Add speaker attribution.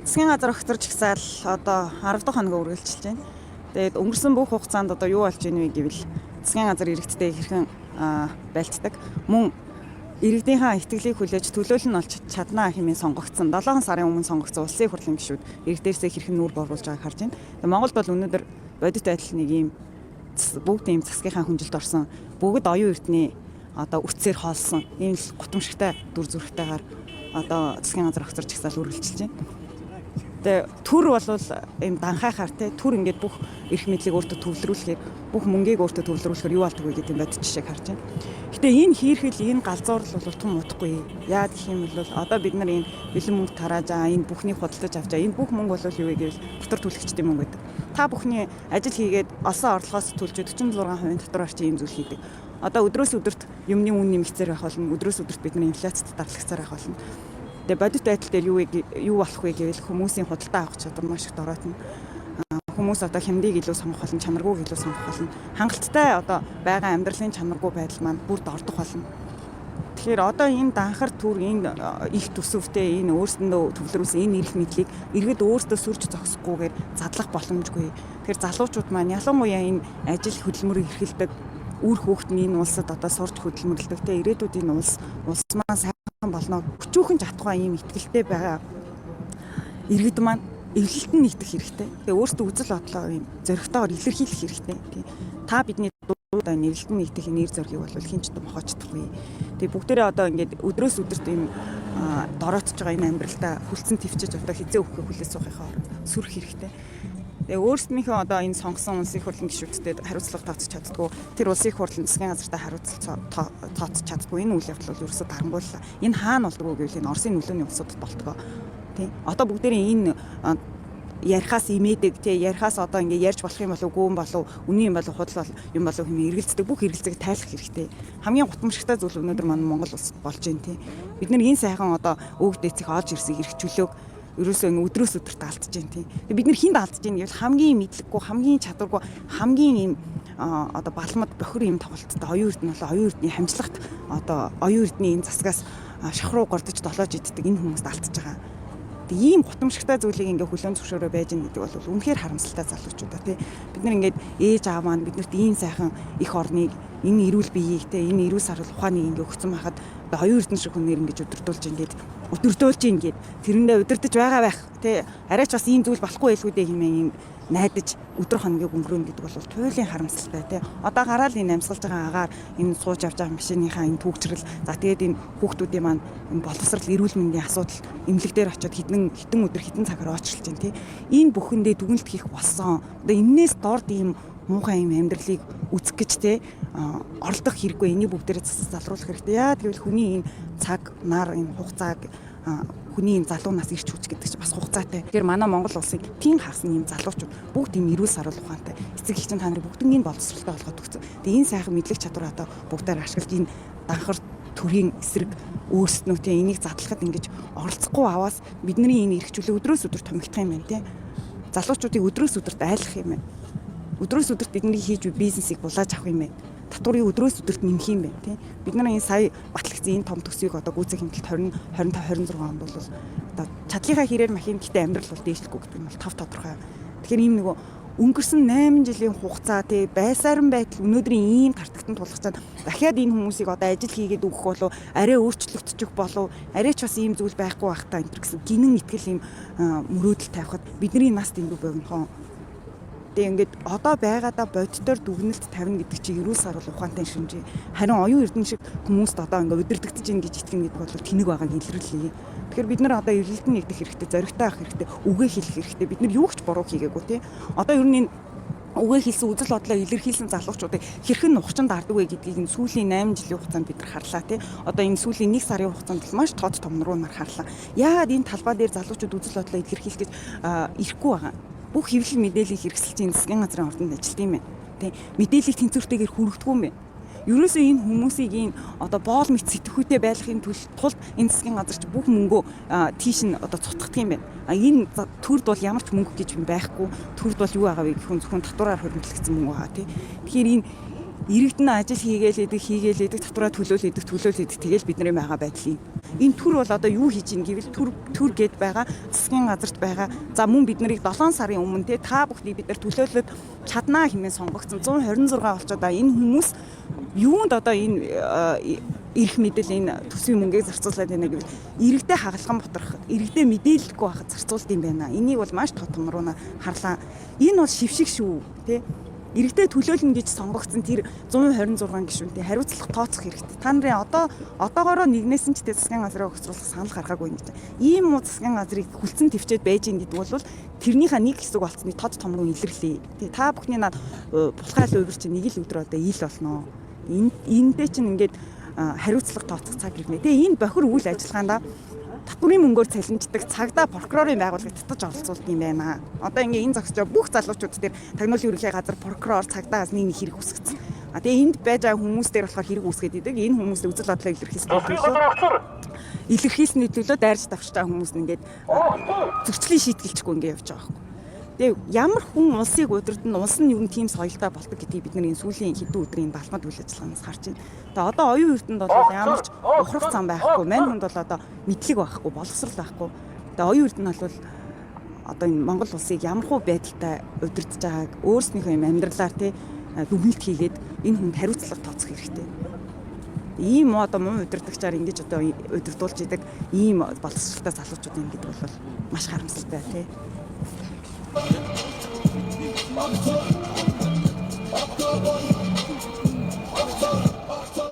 Speaker 1: Засгийн газар огцорч жагсаал одоо 10 дахь хоногоо үргэлжилж байна. Тэгээд өнгөрсөн бүх хугацаанд одоо юу болж ийнэ вэ гэвэл засгийн газар иргэдтэй хэрхэн байлцдаг. Мөн иргэдийнхаа итгэлийг хүлээж төлөөлөл нь олж чаднаа хэмээн сонгогдсон 7 сарын өмнө сонгогдсон улсын их хурлын гишүүд иргэдээсээ хэрхэн нүүр боруулж байгааг харж байна. Тэгээд Монголд бол өнөөдөр бодит байдал нэг ийм бүгд ийм засгийнхаа хүнжилт орсон, бүгд оюун эрдний одоо үтсээр хоолсон ийм л гутамшигтай дүр зурагтайгаар одоо засгийн газар огцорч жагсаал үргэлжилж байна. Тэгээ төр бол ийм данхайхаар те төр ингээд бүх эрх мэдлийг өөртөө төвлөрүүлэхээр, бүх мөнгийг өөртөө төвлөрүүлэхээр юу болдог вэ гэдэг юм бодит жишээг харж байна. Гэтэ энэ хийрхэл, энэ галзуурал бол тун удахгүй. Яа гэх юм бол одоо бид нар энэ бэлэн мөнгө тарааж байгаа, энэ бүхнийг худалдаж авч байгаа. Энэ бүх мөнгө бол юу вэ гэвэл татвар төлөгчдийн мөнгө гэдэг. Та бүхний ажил хийгээд олсон орлогоос төлж 46% татвар орчин ийм зүйл хийдэг. Одоо өдрөөс өдөрт юмны үн нэмэгцээр байх болно. Өдрөөс өдөрт бид нар инфляцид дарлагцаар байх болно. Тэгээ бодит байдал дээр юу болох вэ гэвэл хүмүүсийн худалдаа авах чадвар маш их дороотно. Хүмүүс одоо хямдыг илүү сонгох болно, чанаргүйг илүү сонгох болно. Хангалттай одоо байгаа амьдралын чанаргүй байдал маань бүр дордох болно. Тэгэхээр одоо энэ данхар төр, энэ их төсөвтэй, энэ өөрсөндөө төвлөрүүлсэн энэ эрх мэдлийг иргэд өөрсдөө сүрж зогсохгүйгээр задлах боломжгүй. Тэгэхээр залуучууд маань ялангуяа энэ ажил хөдөлмөрийг эрхэлдэг үр хүүхэд нь энэ улсад одоо сурч хөдөлмөрлөдөг те ирээдүйд энэ улс улс маань сайхан болно, өчүүхэн чадхаа ийм итгэлтэй байгаа иргэд маань эвлэлт нь нэгдэх хэрэгтэй. Тэгээ өөрсдөө үзэл бодлоо ийм зоригтойгоор илэрхийлэх хэрэгтэй. Тий. Та бидний дуудаа нэрлэлт нь нэгдэх нэр зоригийг бол хэн ч мохоож чадахгүй. Тэгээ бүгдээрээ одоо ингээд өдрөөс өдөрт ийм дороотж байгаа энэ амьдралдаа хүлцэн твчиж одоо хизээ өгөхөө хүлээж суухынхаа сүрэх хэрэгтэй. Тэгээ өөрсдийнхөө одоо энэ сонгосон улсын их хурлын гишүүдтэй хариуцлага тооцож чаддгүй, тэр улсын их хурлын засгийн газартай хариуцлага тооцож чаддгүй энэ үйл явдал бол ерөөсөө дарангуйллаа. Энэ хаана болдгоо гэвэл энэ Оросын нөлөөний улсуудад болдгоо. Тий. Одоо бүгдээрээ энэ ярихаас имээдэг, тий, ярихаас одоо ингээ ярьж болох юм болов, гүн болов, үнэн юм болов, худал бол юм болов хэмээн эргэлздэг бүх эргэлзээг тайлах хэрэгтэй. Хамгийн гутамшигтай зүйл өнөөдөр манай Монгол улс болж байна, тий. Бид нар энэ сайхан одоо өвөг дээцэх олж ирсэн эрх чөлөөг ерөөсөө ингээ өдрөөс өдөрт алдаж байна, тий. Бид нар хүнд алдаж байна гэвэл хамгийн мэдлэггүй, хамгийн чадваргүй, хамгийн ийм одоо балмад бохир юм тоглолттой оюун эрдэнэ болоо оюун эрдний хамжлагт одоо оюун эрдний энэ засгаас шахруу гордож долоож иддэг энэ хүмүүст алдаж байгаа. Тэг ийм гутамшигтай зүйлийг ингээ хүлээн зөвшөөрөө байж гэн гэдэг бол үнэхээр харамсалтай, залуучуудаа, тий. Бид нар ингээд ээж аав маань биднэрт ийм сайхан их орныг, энэ эрүүл биеийг, тий, энэ эрүүл сарвал ухааныг ингээ өгсөн байхад одоо оюун эрдэнэ шиг хүнээр ингэж өдөрдүүлж, ингээд өдөрдүүлж, ингээд тэрэндээ удирдах байгаа байх, тий, арайч бас ийм зүйл болохгүй байлгүй дээ хэмээн ийм найдаж өдөр хоногийг өнгөрөөнө гэдэг бол туйлын харамсалтай, тий. Одоо гараал энэ амьсгалж байгаа агаар, энэ сууж явж байгаа машиныхаа энэ түүгчрэл, за тэгээд энэ хүүхдүүдийн маань энэ боловсрал, эрүүл мэндийн асуудал, эмнэлэг дээр очиод хэдэн хэдэн өдөр хэдэн цагаар очрлж байна, тий. Энэ бүхэндээ дүгнэлт хийх болсон. Одоо энээс дорд ийм муухай юм амьдралыг үзэх гэж, те, оролдох хэрэггүй. Энийг бүгдээрээ засаж залруулах хэрэгтэй. Яа гэвэл хүний энэ цаг нар, энэ хугацааг, хүний энэ залуу нас, ирч хүч гэдэг чинь бас хугацаатай. Тэгэхээр манай Монгол улсын тийм хагасны ийм залуучууд бүгд ийм эрүүл саруул ухаантай. Эцэг эх чинь та нарыг бүгднийг боловсралтай болгоод өгсөн. Тэгээ энэ сайхан мэдлэг чадвар одоо бүгдээр ашиглаж энэ данхар төрийн эсрэг өөрснөө, тийм, энийг задлахад ингэж оролцохгүй аваас бидний энэ эрх чөлөө өдрөөс өдөр томигдох юм байна, тийм. Залуучуудыг өдрөөс өдөрт айлах юм байна. Өдрөөс өдөрт бидний хийж буй бизнесийг булааж авах юм байна. Татварыг өдрөөс өдөрт нэмэх юм байна, тийм. Бид нар энэ сая батлагдсан энэ том төсвийг одоо гүйцэх хэмтэлт 20 25 26 онд бол одоо чадлынхаа хэрээр махин, гэхдээ амьдрал бол дээшлэхгүй гэдэг нь бол тав тодорхой. Тэгэхээр ийм нөгөө өнгөрсөн 8 жилийн хугацаа, тий, байсаар нь байтал өнөөдрийн ийм тартагтан тулах чад дахиад энэ хүмүүсийг одоо ажил хийгээд өгөх болов, арай өөрчлөгдчих болов, арай ч бас ийм зүйл байхгүй байх та энэ гэсэн гинэн итгэл, ийм мөрөөдөл тавихад бидний нас дэндүү богинохон. Тэгээ ингээд одоо байгаадаа боддоор дүгнэлт тавина гэдэг чинь эрүүл саруул ухаантай шинжээ. Харин оюун эрдэнэ шиг хүмүүст одоо ингээд удирдагдаж гин гэж итгэнэ гэдэг бол тэнэг байгааг илэрлэе. Тэгэхээр бид нар одоо эвлэлтэн нэгдэх хэрэгтэй, зоригтой авах хэрэгтэй, үгээ хэлэх хэрэгтэй. Бид нар юу ч буруу хийгээгүй, тий. Одоо ер нь энэ үгээ хэлсэн, үзэл бодлоо илэрхийлсэн залуучуудыг хэрхэн нухчин дарддаг вэ гэдгийг энэ сүүлийн 8 жилийн хугацаанд бид нар харлаа, тий. Одоо энэ сүүлийн 1 сарын хугацаанд бол маш тод томноруу нар харлаа. Яагаад энэ талбай дээр залуучууд үзэл бодлоо илэрхийлэх гэж ирэхгүй байгаа? Бүх хэвлэл мэдээллийг хэрэгсэлж энэ засгийн газрын ордонд ажилт юм байна. Тэ, мэдээллийг тэнцвэртэйгээр хүргэдэг юм байна. Ерөөсөө энэ хүмүүсийг энэ одоо боол мэт сэтгхүүтэй байлгахын тулд энэ засгийн газар чи бүх мөнгөө тийш нь одоо цутгадаг юм байна. А энэ төрд бол ямар ч мөнгө гэж юм байхгүй. Төрд бол юу байгаа вэ гэхүн зөвхөн татвараар хуримтлагдсан мөнгө байгаа, тий. Тэгэхээр энэ Иргэд нь ажил хийгээл идэг, хийгээл идэг, татвараа төлөөл идэг, төлөөл идэг. Тэгэл бидний байгаа байдал юм. Энэ төр бол одоо юу хийж ийн гэвэл төр гэд байгаа, засгийн газарт байгаа. За мөн бид нарыг 7 сарын өмнө те та бүхнийг бид нар төлөөлөд чаднаа хэмээн сонгогдсон 126 болчоод энэ хүмүүс юунд одоо энэ эрх мэдэл энэ төсвийн мөнгийг зарцуулаад байна гэвэл иргэдээ хагалган бутрах, иргэдээ мэдээлэлгүй байхад зарцуулд юм байна. Энийг бол маш тод томруулна харлаа. Энэ бол шившиг шүү, тэ? Иргэдээ төлөөлнө гэж сонгогдсон тэр 126 гишүүнтэй хариуцлага тооцох хэрэгтэй. Та нарын одоогоороо нэгнээс нь ч тэ засгийн газрыг огцруулах санал гаргаагүй юм гэж. Ийм муу засгийн газрыг хүлцэн төвчээд байж ин гэдэг бол тэрнийхээ нэг хэсэг болцсны тод томруу илэрлээ. Тэ та бүхний над булхайл өвөр чинь нэг л өдөр одоо ил болно. Эндээ чинь ингээд хариуцлага тооцох цаг ирнэ. Тэгээ энэ бохир үйл ажиллагаанд татварын мөнгөөр цалинждаг цагдаа прокурорын байгууллагыг татаж оролцуулд юм байна. Одоо ингээ энэ зогсож байгаа бүх залуучууд дээр тагнуулын ерөнхий газар прокурор цагдаас нэг нэг хэрэг үүсгэсэн. А тэгээ энд байж байгаа хүмүүс дээр болохоор хэрэг үүсгээд идэг. Энэ хүмүүс үзэл бодлоо илэрхийлсний төлөө дайрч давчж байгаа хүмүүс нь ингээд зөрчлийн шийтгэлчгүй ингээ явж байгаа байхгүй. Тэгээ ямар хүн улсыг удирдна, улс нь юу тийм соёлтой болдог гэдгийг бид нар энэ сүүлийн хэдэн өдрийн балмад үйл ажиллагаанаас харж байна. Тэгээ одоо оюун эрдэнд бол ямар ч ухрах зам байхгүй, мань хүнд бол одоо мэдлэг байхгүй, боловсрол байхгүй. Тэгээ оюун эрдэнэ бол одоо энэ Монгол улсыг ямар хуу байдалтай удирдах байгааг өөрснийхөө юм амьдралаар тий дүгнэлт хийгээд энэ хүнд хариуцлага тооцох хэрэгтэй. Ийм одоо муу удирдагчаар ингэж одоо удирдуулж идэг ийм боловсролтой залуучууд юм гэдэг бол маш харамсалтай тий.
Speaker 2: October.